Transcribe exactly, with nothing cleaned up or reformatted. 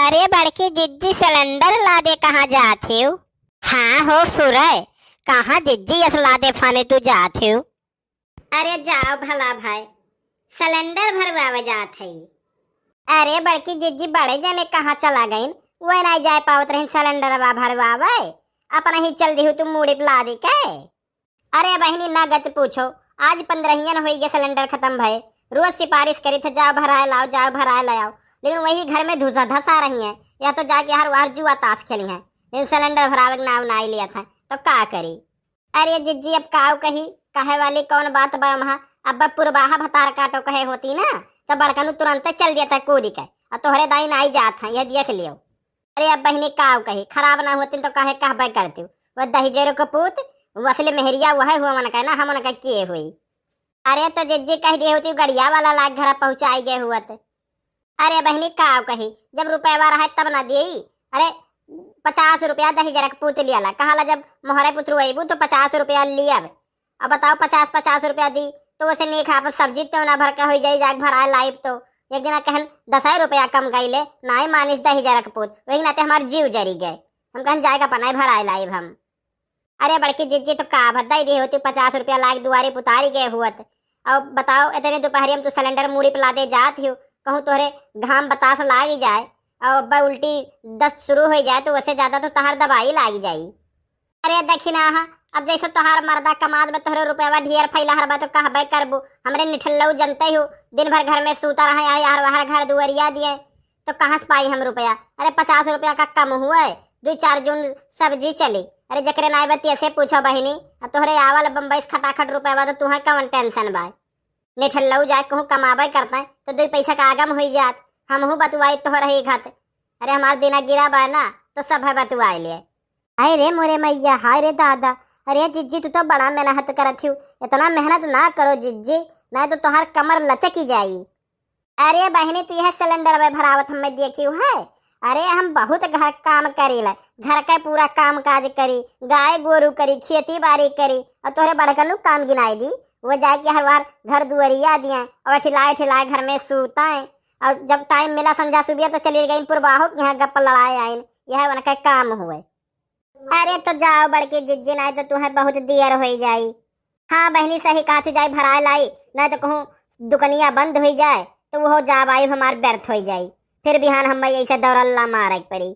अरे बड़की जिज्जी, सिलेंडर लादे कहाँ जात हिउ? हाँ हो फुरै, कहाँ जिज्जी अस लादे फाने तू जात हिउ? अरे जाओ भला भाई, सिलेंडर भरवावे जात हई। अरे बड़की जिज्जी, बड़े जने कहाँ चला गइन, वह नाहीं जाए पावत रहिन सिलेंडरवा भरवावे, अपना ही चल दिहु तू मूड़ी पे लादी के। अरे बहिनी, ना गत पूछो, आज पंद्रहियन होई गए सिलेंडर खतम भए। रोज सिफारिश करी थे, जाओ भराए लाओ, जाओ भराए ले आओ, लेकिन वही घर में धुसा धसा रही हैं, या तो जाके हर वार जुआ ताश खेली हैं, लेकिन सिलेंडर भरावे के नाव ना लिया था, तो का करी? अरे जिज्जी, अब काव कही, कहे वाली कौन बात बा? वहाँ अब पुरबाहा भतार काटो कहे होती ना, तो बड़कनू तुरंते चल दिया था कूदी के, और तोहरे दाई नाई जात हैं, यह देख लियो। अरे अब बहिनी काव कही, खराब ना होती तो काहे कहबे करती। वह दहिजरो के पूत, वो असली मेहरिया वह हुआ उनका ना, हम उनका किए हुई। अरे तो जिज्जी कह दिए होती, गड़िया वाला लाग घर पहुँचाई गए हुआ तो। अरे बहिनी काव कही, जब रुपया रहे तब ना दिए। अरे पचास रुपया दहिजरा के पूत लियाला, कहाला जब मोहरे पुतरू अइबू तो पचास रुपया लियब। अब बताओ, पचास पचास रुपया दी तो उसे नीक है, अपन सब्जी तो ना भर के हो जाई, जाके भराए लाइब तो। एक दिन कहन दस रुपया कम गईले, नाई मानिस दहिजरा के पूत, वही नाते हमार जीव जरी गए। हम कहन जाए के अपन भराए लाइब हम। अरे बड़की जिज्जी, तो का भद्दा ही दे होती, पचास रुपया लाग दुआरे पुतारी गए हुअत। अब बताओ, इतने दोपहरी हम तू सिलेंडर मूड़ी पे लादे जात हियो, कहूँ तोहरे घाम बतास लाग ही जाए, और अब उल्टी दस्त शुरू हो जाए तो उससे ज्यादा तो तहार दवाई लाग जाई। अरे दखिनाहा, अब जैसे तोहार मर्दा कमात बा, तोहरे रुपया ढेर फैला हर बा, तो कहबे करबू, हमरे निठल्लऊ जनते हो, दिन भर घर में सूता रहे, आए यार वहर घर दुआरिया दिए, तो कहाँ से पाई हम रुपया? अरे पचास रुपया का कम हुए, दो चार जून सब्जी चली। अरे जकरे नाई बतिया से पूछो बहिनी, अब तोहरे आवल बम्बई से खटाखट रुपया बा, तो तुहे कौन टेंशन बा? निठल्लऊ जाए कहूँ कमाबे करते, तो दो पैसा का आगम हुई जात, हमहू बतुआई तोहर ही घत। अरे हमार दिना गिरा बा ना, तो सब है बतुआई लिए। हाय रे मोरे मैया, हाय रे दादा। अरे जिज्जी, तू तो बड़ा मेहनत करत हिउ, इतना मेहनत ना करो जिज्जी, नाहीं तो तोहार कमर लचकी जाई। अरे बहिनी, तू यह सिलेंडर में भरावत हमें देखियो है? अरे हम बहुत घर काम करीला, घर के पूरा काम काज करी, गाय गोरू करी, खेती बाड़ी करी, और तोहरे बड़कनू काम गिनाई दी। वो जाए के हर बार घर दुआरिया दिए और ठिलाए ठिलाए घर में सूता है, और जब टाइम मिला संझा सुबह तो चली गई पुरबाहो के यहाँ गप्पा लड़ाए आइन, यह उनका काम हुए। अरे तो जाओ बड़की जिज्जी, नाहीं तो तुहे बहुत देर होई जाई। हाँ बहिनी, सही कहा, तू जाई भराए लाई, नाहीं तो कहूँ दुकनिया बंद होई जाए तो वो जाब आई हमार व्यर्थ होई जाई, फिर बिहान हम ऐसे दौड़ल्ला मारे के पड़ी।